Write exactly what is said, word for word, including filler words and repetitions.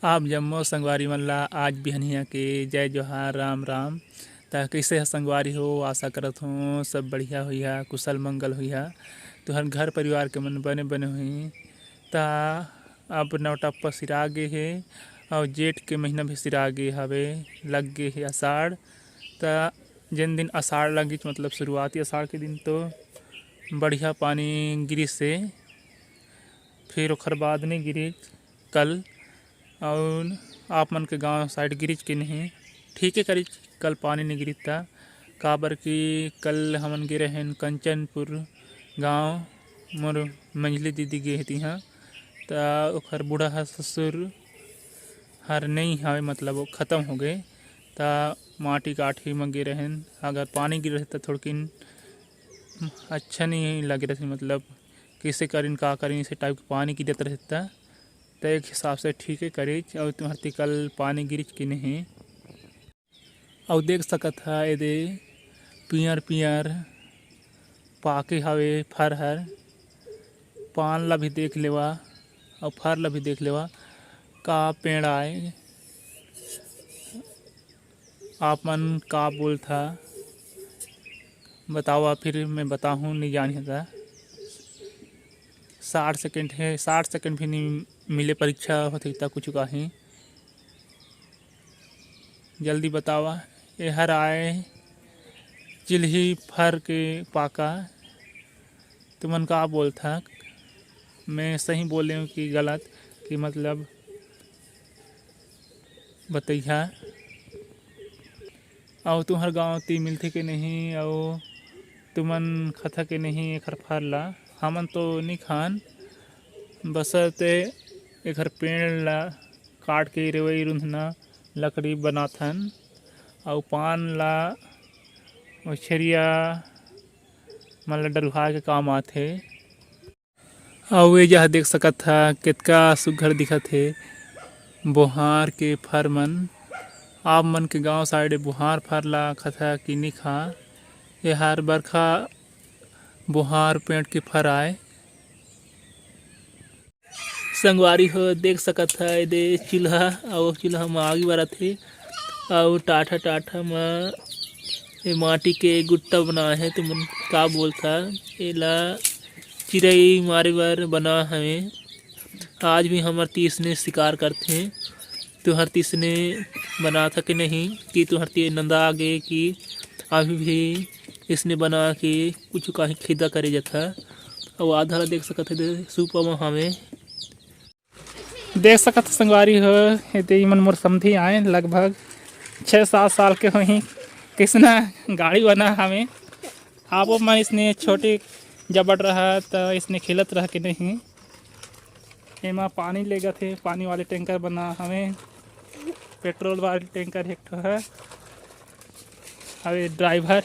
आप जम्मो संगवारी मन ला आज बिहनिया के जय जोहार, राम राम। त कइसे ह संगवारी हो? आशा करत हों सब बढ़िया होइहा, कुशल मंगल होइहा। तुहर घर परिवार के मन बने बने होही। त अब नौटप्पा सिरा गे हे अउ जेठ के महीना भी सिरा गे हवे, लग गे हे आषाढ़। त जेन दिन आषाढ़ लगिच, मतलब शुरुआती आषाढ़ के दिन तो बढ़िया पानी गिरिस हे, फिर ओखर बाद नइ गिरिच कल। अउ आप मन के गांव side गिरिच के नहीं, ठीक है करिच कल पानी नइ गिरिस त, काबर कि कल हमन गे रहेन कंचनपुर गांव, मोर मंझली दीदी गे हे तिहां, त ओखर बूढ़ा ह ससुर हर नइ हवे, मतलब वो खत्म हो गए, त माटी काठी म गे रहेन। अगर पानी गिर रहे त थोड़किन अच्छा नहीं लगे रहे, मतलब कइसे करिन का करिन, इसे type के पानी गिरत रहे त, त एक हिसाब से ठीक है करिच। अउ तुहर ती कल पानी गिरिच के नहीं। अउ देख सकत ह एदे पियर पियर पाके हवे फर हर। पान ला भी देख लेवा अउ फर ला भी देख लेवा, का पेड़ आए। आप मन का बोलथा बतावा, फिर मैं बताहूँ, नहीं जानिहा त। साठ सेकंड है, साठ सेकंड भी नहीं मिले, परीक्षा होथे त कुछ काही। जल्दी बतावा, एहर आए चिल्ही फर के पाका। तुमन का बोलथा, मैं सही बोले हूँ कि गलत, कि मतलब बतैहा। अउ तुहर गांव ती मिलथे के नहीं, अउ तुमन खथा के नहीं एखर फर ला? हमन तो नी खान, बसरते एखर पेड़ ला काट के रेवई रुंधना लकड़ी बनाथन, अउ पान ला ओछरिया मन ला डरुहा के काम आथे। अउ ए जहाँ देख सकत ह, केतका सुग्घर दिखत हे बोहार के फर मन। आप मन के गांव side बोहार फर ला खथा कि नी खा? एहार बरखा बोहार पेड़ के फर आय। संगवारी हो, देख सकत ह, एदे चूल्हा, अउ चूल्हा म आगी बरत हे, अउ टाठा, टाठा म ए माटी के गुट्टा बनाए हे। तुमन का बोलथा एला? चिरई मारे बर बना हवे। आज भी हमर ती इसने शिकार करथे। तुहर ती इसने बनाथा के नहीं, कि तुहर ती नंदा गे, कि अभी भी इसने बना के कुछ काही खिदा करे जाथा। अउ आधा ला देख सकत हे, सुपा म हवे। देख सकत ह संगवारी हो, एदे इमन मोर समधी आए, लगभग छः सात साल के होही। किसना गाड़ी बना हवे। आप मन इसने छोटे जबड़ रहा त इसने खेलत रहा के नहीं। एमा पानी लेगत हे, पानी वाले टैंकर बना हवे, पेट्रोल वाले टैंकर एक ठो है। अबे ड्राइवर